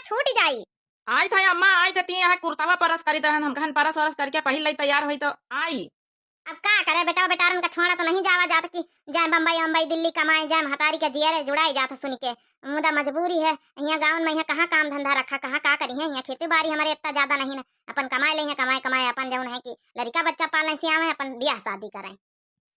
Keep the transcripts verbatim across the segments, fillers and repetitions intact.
छूट जाई। आई थे अम्मा, आई थे, ती यहाँ कुर्तावा परस करी दहन, हम कहन परस वरस करके पहिर लई, तैयार होई तो आई। अब का करे बेटा, बेटारन का छोड़ा तो नहीं जावा जात कि जाए बम्बई, बम्बई, दिल्ली कमाए, जाए महतारी के जियरे जुड़ाई जात सुन के। मुदा मजबूरी है, यहाँ गाँव में यहाँ कहाँ काम धंधा रखा, कहाँ का करी है, यहाँ खेती बाड़ी हमारे इतना ज्यादा नहीं ना, अपन कमाए ले, यहाँ कमाए, कमाए अपन जौन है कि लड़का बच्चा पालें, सियावें, अपन ब्याह शादी करें।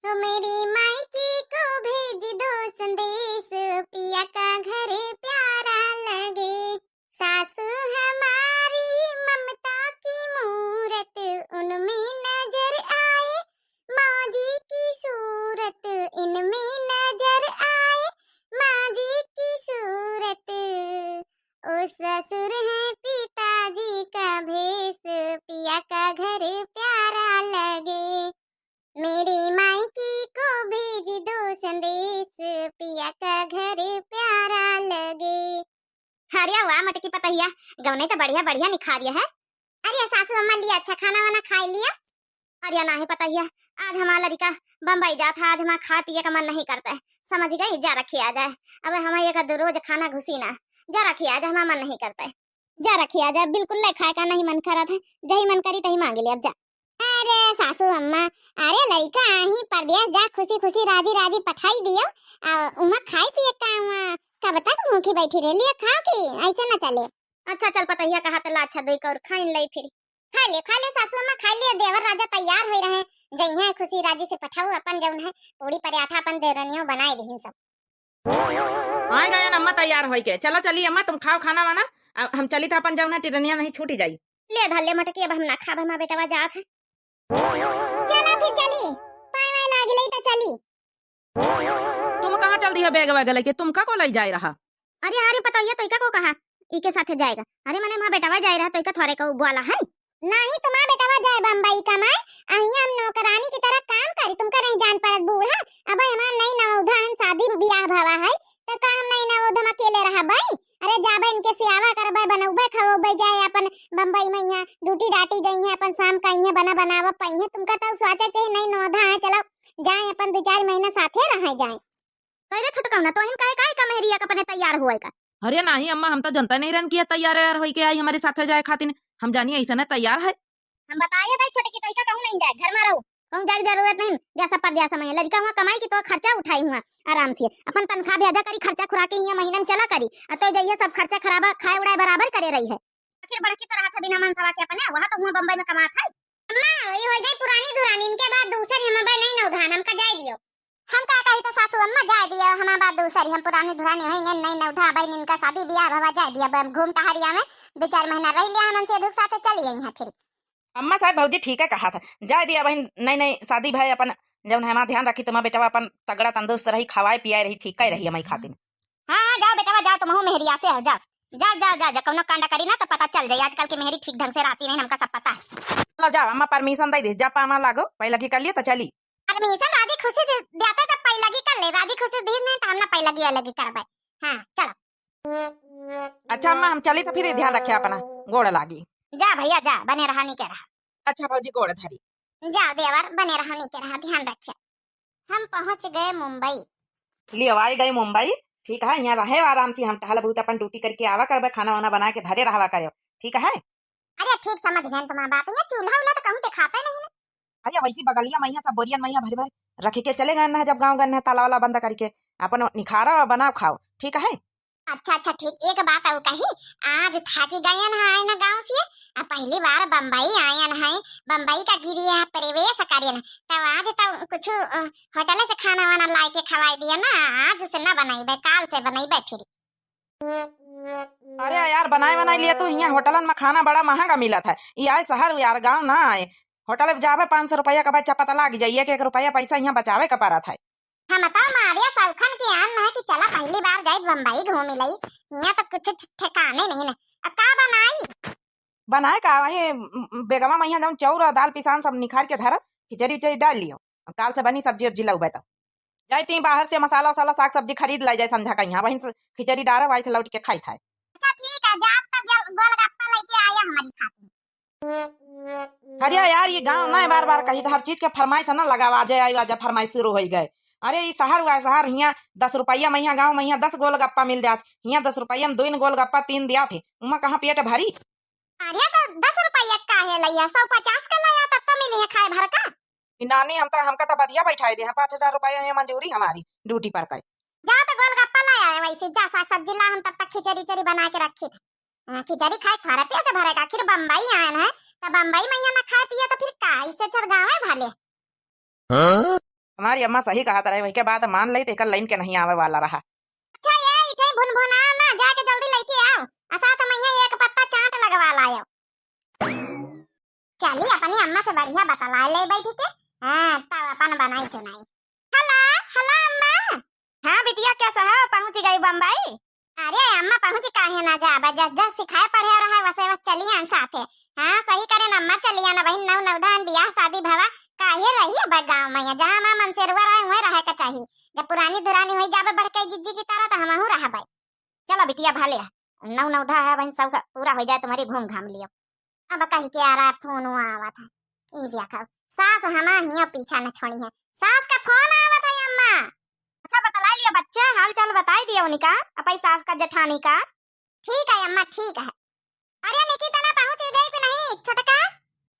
तो मेरी मायके को भेज दो संदेश, पिया का घर प्यारा लगे। सासू हमारी ममता की मूरत, उनमें नजर आए माँ जी की सूरत, इनमें नजर आए माँ जी की सूरत। ओ ससुर है पिताजी का भेष, पिया का घर प्यारा लगे। मेरी मायके को भेज दो संदेश, पिया का घर प्यारा लगे। अरे वाह मोटकी पतहिया, गौने तो बढ़िया बढ़िया निखारिया है। अरे सासू अम्मा, लिया अच्छा खाना वाना खाई लिया। अरे नाही पतहिया, आज हमार लड़िका बम्बई जात है, आज हमार खाए पिए का मन नहीं करता है, समझ गई? जा रखी आ जाए, अब हम एक दो रोज खाना घुसी ना, जा रखी आ जाए, हमार मन नहीं करता है, जा रखी आ जाए, बिल्कुल ले खाए का नहीं मन करत है, जही मन करी तही मांग ले, अब जा। अरे सासू अम्मा, अरे लड़िका आही परदेस जा, खुशी खुशी राजी राजी पठाई दियो। आ उमा खाई पिए का, उमा कब तक भूखी बैठी रहे, लिया खाओ कि ऐसे ना चले। अच्छा चल पतहिया कहा तला, अच्छा दुई कौर खाइन लई फिर। खा ले, खा ले सासू अम्मा, खा ले, देवर राजा तैयार होई रहे, जइहे खुशी राजी से पठाऊ अपन जौन है पूरी पराठा अपन देवरनियों बनाए रहीन सब। आए गए अम्मा तैयार होई के। चलो चली अम्मा, तुम खाओ खाना वाना, अब हम चली था अपन जौन है टिरनिया नहीं छूटी जाई। ले धर ले मटकी, अब हम ना खाब, हमार बेटवा जात है। चला फिर चली, पाए वाए लाग लई तो चली। तुम कहाँ चल दिया बैग वैग लेके, तुम का को लई जाए रहा? अरे अरे पतहिया, तो इका को कहा, इके साथे जाएगा? अरे मने हमार बेटवा जाए रहा, तो इका थोरे को बुआला है। नाही, तुम्हार बेटवा जाए बम्बई कमाए, अहिया हम नौकरानी की तरह काम करी, तुमका नहीं जान परत बूढ़ा। अब हमार नई नवौधा हन, शादी बियाह भवा है, तो का हम नई नवौधा में अकेले रहबै? अरे जाबे इनके सियावा करबै, बनौबै, खवौबै, जाए अपन बम्बई में यहाँ ड्यूटी डाटी जइहे, अपन शाम का यहाँ बना बनावा पइहे। तुमका तो सोचे चाहिए नई नवौधा है, चलो जाए अपन दो चार महीना साथे रहे जाए। कह रे छोटकौना, तोहिन काहे, काहे का मेहरिया का अपने तैयार हुए का? अरे नाही अम्मा, हम तो जनता नहीं रहन कि ये तैयार यार होई के आई हमारे साथे जाए खातिर। हम जानी ऐसे न तैयार है। हम बताए दे छोटकी, तो इका कहूँ नहीं जाए, घर में रहो, कहूँ जाए के जरूरत नहीं। जा सब परदेस में लड़िका हुआ कमाई की तो खर्चा उठाई हुआ आराम से, अपन तनख्वाह भेजा करी, खर्चा खुराकी यहाँ महीना में चला करी, आ तो जइहे सब खर्चा खराबा खाए उड़ाए बराबर करे रही है। आखिर बड़की तो रहत है बिना मनसवा के अपने, वहाँ तो हुआ बम्बई में कमात है। अम्मा, ये हो जाए पुरानी धुरानी, इनके बाद दूसरी हम अब नहीं नौधान, हमका जाए दियो। हम का कही तो सासू अम्मा, जाए दियो, हमार बात दूसरी, हम पुरानी धुरानी होइगे, नहीं नौधा, अब इनका शादी बियाह भवा, जाए दियो, अब हम घूम टहरिया में दो चार महीना रह लिया, हमन से दुख साथे चली आई हैं फिर। अम्मा शायद भौजी ठीक है कहा था, जाए दिया बहन, नई नई शादी भाई अपन जौन है हमार ध्यान रखी, तुम्हार बेटवा अपन तगड़ा तंदुरुस्त रही, खवाए पियाए रही, ठीक है रही हमारी खातिर। हाँ, हाँ, जाओ बेटवा, जाओ, तुमहू मेहरिया से हो, जाओ, जाओ, जाओ, जाओ, जाओ, कौनो कांड करी ना तो पता चल जाई, आजकल की मेहरी ठीक ढंग से रहती नहीं, हमका सब पता है। चलो जाओ, अम्मा परमिशन दे दी, जा पामा लागो, पहले की कर लियो तो चली। परमिशन राजी खुशी दे-, देते तो पहले की कर ले, राजी खुशी दी नहीं तो हम ना पहले की वाले की करबे। हाँ, चलो। अच्छा अम्मा, हम चली तो फिर ध्यान रखे अपना, गोड़ लागी। जा भैया जा, बने रहा, नीके रहा। अच्छा भौजी, गोड़ धरी। जा देवर, बने रहा, नीके रहा, ध्यान रखे। हम पहुँच गए मुंबई। लियो, आए गए मुंबई। ठीक है, यहाँ रहे आराम से, हम टहल बहुत अपन ड्यूटी करके आवा करबे, खाना वाना बना के धरे रहवा करे। ठीक है। अरे ठीक समझ गए तुम्हारी बात, यहाँ चूल्हा उल्हा तो कहूँ देखाते नहीं ना। अरे वैसी बगलिया में यहाँ सब बोरियन में यहाँ भर भर रख के चले गए ना, जब गाँव गए ना ताला वाला बंद करके अपन निखारा बनाओ खाओ। ठीक है। अच्छा, अच्छा, ठीक। एक बात और कही, आज थाकी गयन है ना गाँव से, आ पहली बार बम्बई आयन है, बम्बई का गिरी यहाँ प्रवेश करेन, तब आज तो कुछ, अ, होटल से खाना वाना लाए के खवाए दिया ना, आज से ना बनाइबे, काल से बनाइबे फिर। अरे यार, बनाए बनाए लिए तू, यहाँ होटलन में खाना बड़ा महंगा मिलत है, ये आए शहर यार, गाँव ना आए, होटल में जाबे पाँच सौ रुपया का बच्चा पता लाग जाइए कि एक रुपया पैसा यहाँ बचावे का पड़त है। हम तो मारिया सौखन के आन है कि चला पहली बार जाइत बम्बई घूमी लई, हियाँ तो कुछ ठिकाने नहीं ने। अब का बनाई? बनाए का, वही, म, म, बेगवा में यहाँ जौन चाउर और दाल पिसान सब निखार के धरब, खिचड़ी उचड़ी डाल लियो, अब काल से बनी सब्जी उब्जी लउबे तो। जाई ती बाहर से मसाला वसाला साग सब्जी खरीद लाई जाए संझा का यहाँ, वहीं से खिचड़ी डारब, आई थे लौट के खाई थाए। अच्छा ठीक है, जा तब गोलगप्पा लेके आया हमारी खातिर। अरे यार, ये गाँव ना बार बार कही तो हर चीज के फरमाइश ना लगावा, आज आई, आज फरमाइश शुरू हो गए। अरे, ई शहर हुआ है, शहर। हियाँ दस रुपया में, हियाँ गाँव में, हियाँ दस गोलगप्पा मिल जात, हियाँ दस रुपया में दुइन गोलगप्पा तीन दियाथे, उमा कहाँ पेट भरी? अरे, तो दस रुपया काहे लइहा, सौ पचास का लइहा, तब तो मिली है खाए भर का। ई नानी, हम तो, हमका तो बदिया बैठाए दे हैं, पाँच हजार रुपया है मंजूरी हमारी ड्यूटी पर का। जा तो गोलगप्पा ले आए, वैसे जा साग सब्जी ला, हम तब तक खिचड़ी उचड़ी बना के रखी थे। हाँ, खिचड़ी खाए थोड़ा पेट भरेगा, आखिर बम्बई आए हैं, तो बम्बई में यहाँ ना खाए पिए तो फिर का, इससे अच्छा गाँवे भले। हाँ? हमारी अम्मा सही कहत रहे, वही के बात मान लई, तो एकर लाइन के नहीं आवे वाला रहा। अच्छा, ये इठे भुनभुना ना, जाके जल्दी लेके आओ, आ साथ में ये एक पत्ता चाट लगवा लायो। चली, अपनी अम्मा से बढ़िया बतलाए ले बैठ के। हाँ, तब अपन बनाई चुनाई। हेलो, हेलो अम्मा। हाँ बिटिया, कैसा है, पहुँच गई बम्बई? अरे अम्मा, पहुँच काहे ना जाबा, जस जस सिखाए पढ़े रहा, वसे वस चलियन साथे। हाँ, सही करे न अम्मा, चलियन, वही नौ नौ धान बियाह शादी भवा, काहे रही अब गाँव में, जहाँ माँ मनसेरुआ रहे, वहीं रहे के चाही। जब पुरानी दुरानी होई जाबे बड़के जिज्जी की तरह, तो हमहू रहबे। चलो बिटिया, भले नौ नौ धा है, वहीं सब पूरा हो जाए, तुम्हारी घूम घाम लियो। अब कही के आ रहा है, फोन आवत है। ई देखो, सास हमा हिया पीछा न छोड़ी है। सास का फोन आवत है अम्मा। अच्छा, बतला लिया बच्चा, हाल चाल बताई दिया उनका, अपई सास का, जेठानी का। ठीक है अम्मा, ठीक है। अरे निकी, तना पहुँच गई कि नहीं छोटका?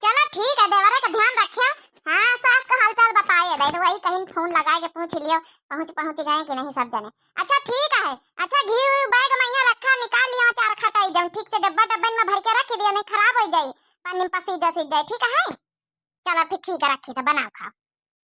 चलो ठीक है, देवरे का ध्यान रखियो। हाँ, सास का हाल चाल बताए दे, तो वही कहीं फोन लगाए के पूछ लियो, पहुँच, पहुँच गए कि नहीं सब जने। अच्छा ठीक है। अच्छा, घी उई बैग में यहाँ रखा, निकाल लियो चार खटाई, जौन ठीक से डब्बा डब्बन में भर के रख दियो, नहीं खराब हो जाई, पानी में पसीज उसीज जाई, ठीक है? चलो फिर ठीक है, रखी तो बनाओ खाओ।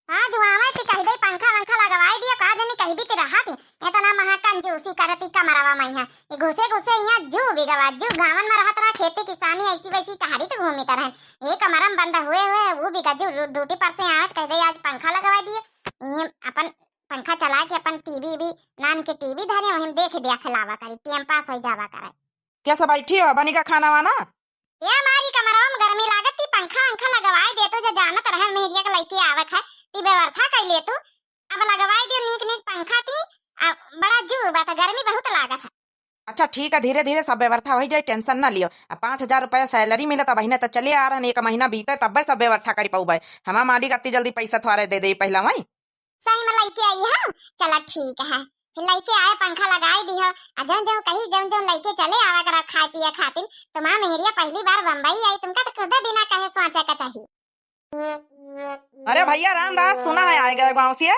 हाँ, जुआवे ती कह दे पंखा वंखा लगवाई दियो, का जनी कहीं भी ती रहा थी, इतना महा कंजूसी करती कमरवा में है, ये घुसे घुसे यहाँ जू बिगवा, जू गाँवन में रहत रहा, खेती किसानी ऐसी वैसी टहरी तो घूमी तरह, ये कमरा में बंद हुए हुए, वो बिगा जू ड्यूटी पर से आवे तो कह दे आज पंखा लगवा दिए, ये अपन पंखा चला के अपन टीवी भी नान के टीवी धरे, वहीं देख दिया खिलावा करी, टाइम पास हो जावा करे। कैसे बैठी हो, बनी का खाना वाना? ये हमारी कमरवा में गर्मी लागत थी, पंखा वंखा लगवाए दे तो, जो जानत रहे मेहरिया के लइके आवत है, ती व्यवस्था कर ले तू। अब लगवाए दियो नीक नीक पंखा ती, आ, बड़ा जू बा त गर्मी बहुत लागत है। अच्छा ठीक है, धीरे धीरे सब व्यवस्था हो जाए, टेंशन ना लियो। अब पाँच हजार रुपया सैलरी मिलत, अब महीने तो चले आ रहन, एक महीना बीते तब्बे सब व्यवस्था कर पउबे। हमार मालिक अति जल्दी पैसा थोड़े दे दे पहला वहीं। सही में लइके आई है? चला ठीक है, फिर लइके आए, पंखा लगाए दी हो, आ जौन जौन कही, जौन जौन लइके चले आवा करा खाए पिए खातिर। तुम्हार मेहरिया पहली बार बम्बई आई, तुमका तो खुदे बिना कहे सोचे का चाहिए। अरे भैया रामदास, सुना है आए गए गाँव से?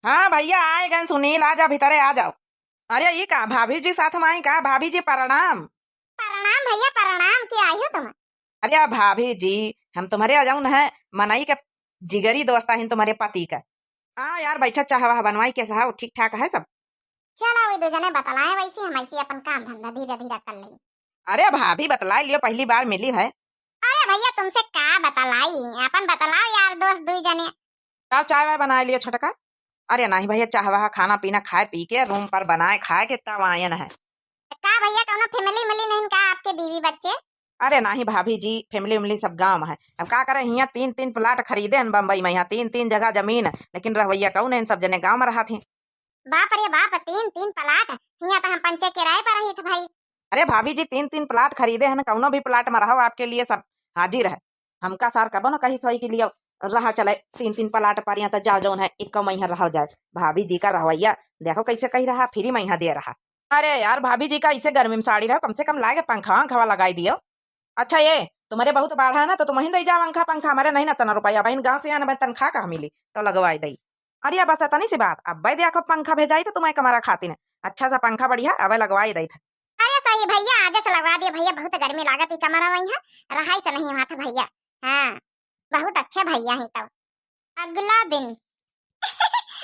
हाँ भैया आए गए सुनील, आ जा भीतरे आ जाओ। अरे ई का भाभी जी साथ में आई का? भाभी जी प्रणाम। प्रणाम भैया प्रणाम, के आई हो तुम? अरे भाभी जी, हम तुम्हारे आ जाऊन है मनई के जिगरी दोस्त आहिन तुम्हारे पति का। हाँ यार, बैठा, चाह वाह बनवाई, कैसा है, ठीक ठाक है सब? चला, वही दो जने बतलाए, वैसे हम ऐसे अपन काम धंधा धीरे धीरे कर लें। अरे भाभी, बतला लियो, पहली बार मिली है। अरे भैया, तुमसे का बतलाई, अपन बतलाओ यार दोस्त दुई जने। का चाय वाय बना लियो छोटका? अरे नहीं भैया, चाह वाह खाना पीना खाए पी के रूम पर बनाए खाए के तब आयन है। का भैया, कौनो फैमिली मिली नहीं का आपके बीवी बच्चे? अरे नाही भाभी जी, फैमिली उमली सब गाँव है। अब का करे, हियाँ तीन तीन प्लाट खरीदे हन बम्बई में, यहाँ तीन तीन जगह जमीन है, लेकिन रहवैया कौन है, इन सब जने गाँव में रहत हैं। बाप रे बाप, तीन तीन प्लाट? हियाँ तो हम पंचे किराए पर रही थे भाई। अरे भाभी जी, तीन तीन प्लाट खरीदे हन, कौनो भी प्लाट में रहो, आपके लिए सब हाजिर है। हमका सार कबो न कही सही के लिए रहा चले तीन तीन प्लाट पर, यहाँ तो जाओ जौन है एक में यहाँ रहो जाए। भाभी जी का रहवैया देखो कैसे कही रहा, फ्री में यहाँ दे रहा। अरे यार, भाभी जी का ऐसे गर्मी में साड़ी रहो, कम से कम लाके पंखा वंखा लगाई दियो। अच्छा, ये तुम्हारे बहुत बाढ़ा है ना, तो तुम ही दे जाओ पंखा, पंखा हमारे नहीं ना तना रुपया, बहन गाँव से आना, बहन तनख्वाह कहाँ मिली, तो लगवाई दई। अरे बस इतनी सी बात, अब भाई देखो पंखा भेजाई तो तुम्हारे कमरा खातिर, अच्छा सा पंखा बढ़िया, अब लगवाई दई था। अरे सही भैया, आज से लगवा दिए भैया, बहुत गर्मी लागत ही कमरा में है, रहाई से नहीं हुआ था भैया। हाँ, बहुत अच्छे भैया हैं तो। अगला दिन।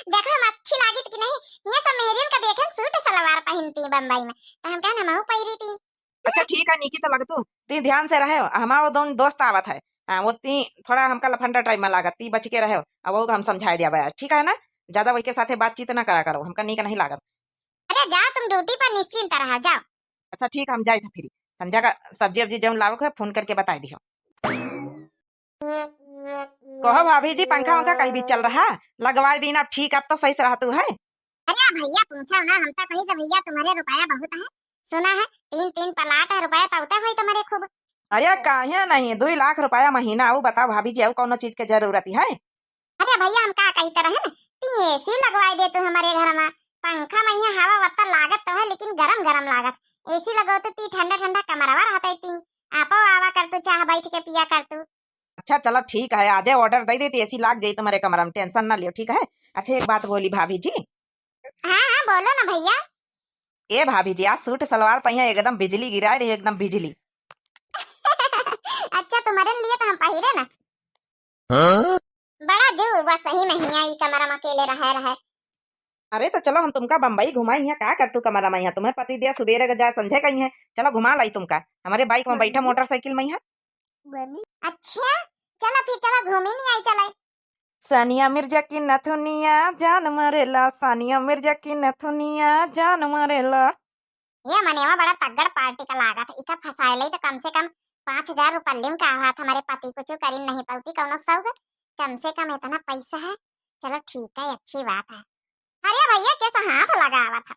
देखो हम अच्छी लागित कि नहीं, ये सब मेहरियन का देखेन सूट सलवार पहनती बम्बई में, तो हम कहन हमहू पहिरी थी। अच्छा ठीक है निकी, तो लगतू ती ध्यान से रहे, हमारा वो दोनों दोस्त आवत है, हाँ, वो ती थोड़ा हमका लफंडा टाइप में लागत, ती बच के रहे, अब वो हम समझाए दिया बया, ठीक है ना? ज्यादा वही के साथे बातचीत ना करा करो, हमका नीक नहीं लागत। अरे जाओ, तुम ड्यूटी पर निश्चिंत रहा, जाओ। अच्छा ठीक, हम जाए थे फिर, संझा का सब्जी वब्जी जौन लावक है फोन करके बताई दियो। कहो भाभी जी, पंखा वंखा कहीं भी चल रहा, लगवाई दीना, ठीक अब तो सही से रहतू है। अरे भैया पूछो ना, हम तो कही कि भैया तुम्हारे रुपया बहुत है, सुना है तीन तीन प्लाट है, रुपया तो होते हुई तुम्हारे खूब। अरे काहे नहीं, दुई लाख रुपया महीना, आऊ बताओ भाभी जी, आऊ कौनो चीज के जरूरत है? अरे भैया हम का कही तरह है ना, ती एसी लगवाई देतू हमरे घर मा। पंखा मा इहाँ हवा वत्ता लागत तो है, लेकिन गरम गरम लागत। एसी लगवतू ती ठंडा ठंडा कमरवा रहत है ती। आपो आवा करतू, चाह बैठ के पिया करतू। अच्छा चलो ठीक है, आजे order दे देती, एसी लाग जाई तुम्हारे कमरा मा, tension ना लियो, ठीक है। अच्छा एक बात बोली भाभी जी। हाँ हाँ बोलो ना भैया। ए भाभी जी, आज सूट सलवार पहिया एकदम बिजली गिराए रही, एकदम बिजली। अच्छा तुम्हारे लिए तो हम पहिरे ना। हाँ? बड़ा जू बस सही में हिया ई कमरा मा अकेले रहे रहे। अरे तो चलो हम तुमका बम्बई घुमाई, हिया का करतू कमरा मा, हिया तुम्हें पति दिया सुबेरे के जा संझे कहीं है, चलो घुमा लाई तुमका, हमारे bike मा बैठा, motorcycle मा हिया। अच्छा चलो फिर चलो घूमी नहीं आई चलो। सानिया मिर्जा की नथुनिया जान मारेला, सानिया मिर्जा की नथुनिया जान मारेला। ये मनेवा बड़ा तगड़ party का लागत है, इका फंसाए लई तो कम से कम पाँच हजार रुपल्ली में का हुआ था, हमारे पति कुछ करी नहीं पौती कौनो सौग, कम से कम इतना पैसा है। चलो ठीक है, अच्छी बात है। अरे भैया कैसा हाथ लगावत है?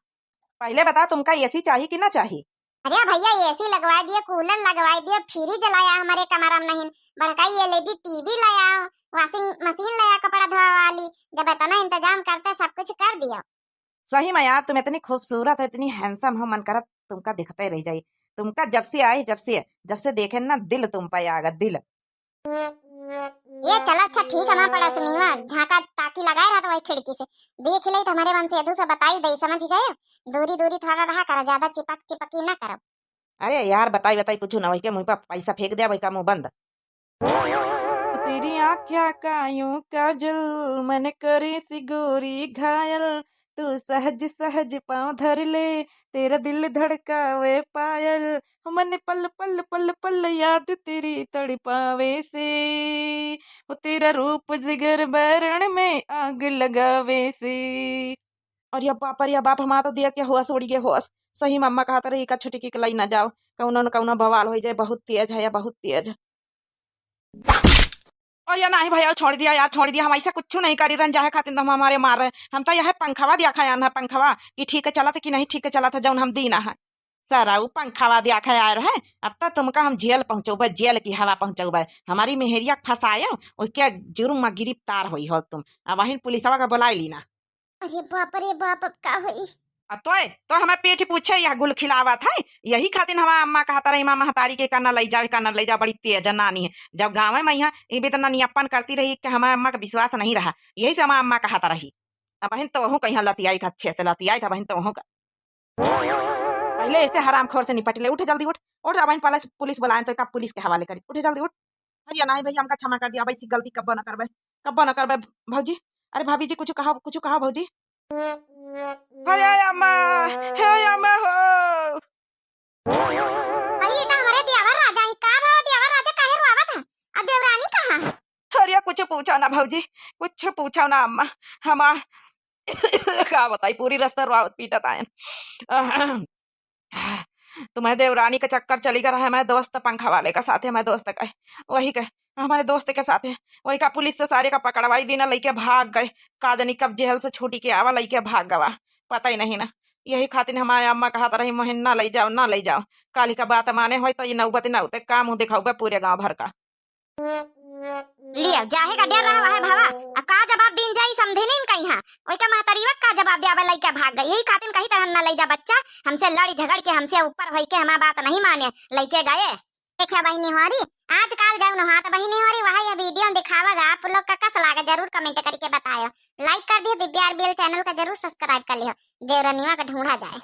पहले बता तुमका एसी चाही कि ना चाही? अरे भैया एसी लगवाई दियो, cooler लगवाई दियो, fridge लाया हमारे कमरा में नहीं, बड़का एलईडी टीवी लाया, washing machine लाया कपड़ा धोआ वाली, जब इतना इंतजाम करते सब कुछ कर दियो। सही में यार, तुम इतनी खूबसूरत हो, इतनी handsome हो, मन करत तुमका दिखते रह जाई। तुमका जब से आई, जब से, जब से देखे ना, दिल तुम पे आ गया, दिल। ये चलो, अच्छा ठीक है, मैं पड़ोसनीवा झांका ताकी लगाए रहत वही खिड़की से, देख ले तो हमारे मन से एदू से बताई दे, समझ गए? दूरी दूरी थोड़ा रहा करो, ज्यादा चिपक चिपकी ना करो। अरे यार, बताई बताई कुछ ना, वही के मुंह पर पैसा फेंक दिया, वही का मुंह बंद। तेरी आँख्या का यूं काजल, मन करे सी गोरी घायल, तू सहज सहज पाँव धर ले, तेरा दिल धड़कावे पायल, मन पल पल पल पल याद तेरी तड़पावे से, वो तेरा रूप जिगर बैरण में आग लगावे से। अरे बाप, अरे बाप, हमार तो दिया के होश उड़ गए, होश। सही में अम्मा कहत रही का छुटकी के लई ना जाओ, कौनो न कौनो बवाल हो जाए, बहुत तेज है या बहुत तेज। अरे नहीं भैया, छोड़ दिया यार, छोड़ दिया। हम ऐसा कुछ नहीं करी रहन, जाहे खातिर तो हम हमारे मार रहे। हम तो यह पंखवा दिया खाया ना, पंखवा कि ठीक है चलत है कि नहीं ठीक है चलत है, जौन हम दीना है। सारा उ पंखवा दिया खाया रहे, अब तो तुमका हम जेल पहुँचौबे, जेल की हवा पहुँचौबे। हमारी मेहरिया के फंसायो, उसके जुर्म में गिरफ्तार होई हो तुम। अब वहीं पुलिसवा का बुलाई ली ना। अरे बाप रे बाप, अब का होई? आ तोय, तो हमें पेट पूछे यह गुल खिलावत है, यही खातिर हमार अम्मा कहत रही, "माँ महतारी के का न लई जाओ, का न लई जाओ, बड़ी तेज नानी है।" जब गाँव में यहाँ ई भी तो ननियप्पन करती रही कि हमार अम्मा का विश्वास नहीं रहा, यही से हमार अम्मा कहत रही। अब बहिन तो वहू कहीं लतियाई था, अच्छे से लतियाई था बहिन तो वहू का। पहले ऐसे हरामखोर से निपट ले, उठ जल्दी उठ, उठ, अब बहिन पुलिस, पुलिस बुलाएं तो का पुलिस के हवाले करी, उठ जल्दी उठ। भैया, नहीं भैया, हमका क्षमा कर दिया, अब ऐसी गलती कब्बो न करबे, कब्बो न करबे। भौजी, अरे भाभी जी, कुछ कहो, कुछ कहो भौजी। अरे अम्मा, हे अम्मा हो। अरे, ये तो हमारे देवर राजा ही। का भा देवर राजा, काहे रोआवत है? आ देवरानी कहाँ है? अरे, कुछ पूछो ना भौजी, कुछ पूछो ना अम्मा। हमार का बताई, पूरी रस्ता रोआवत पीटत आयन। तुम्हें देवरानी का चक्कर चली गया रहा, हमारे दोस्त पंखा वाले का साथ है, हमारे दोस्त का है, वही के, हमारे दोस्त के साथ है, वही का पुलिस से सारे का पकड़वाई दीना, लइके भाग गए। का जानी कब जेल से छूटी के आवा, लइके भाग गवा, पता ही नहीं ना। यही खातिर हमारे अम्मा कहत रही, "मोहिन ना लई जाओ, ना लई जाओ।" काली का बात माने होई तो ये नौबत ना होते, काम दिखाऊबे पूरे गांव भर का। लिया, जाहे का डर रहा है भावा। आ का जवाब दीन जाई समधिनिन का यहाँ? ओई का महतरीवा का जवाब दियावे, लइका भाग गई। यही खातिर कही तरह न लई जा बच्चा, हमसे लड़ी झगड़ के, हमसे ऊपर होई के हमार बात नहीं माने, लइके गए। देखा बहिनी होरी, आजकल जाऊ न हाथ बहिनी होरी, वह यह video दिखावेगा, आप लोग का कस लागे जरूर comment करके बतायो। Like कर दियो, Divya R B L channel का जरूर subscribe कर लियो। देवरनिया का ढूंढा जाए।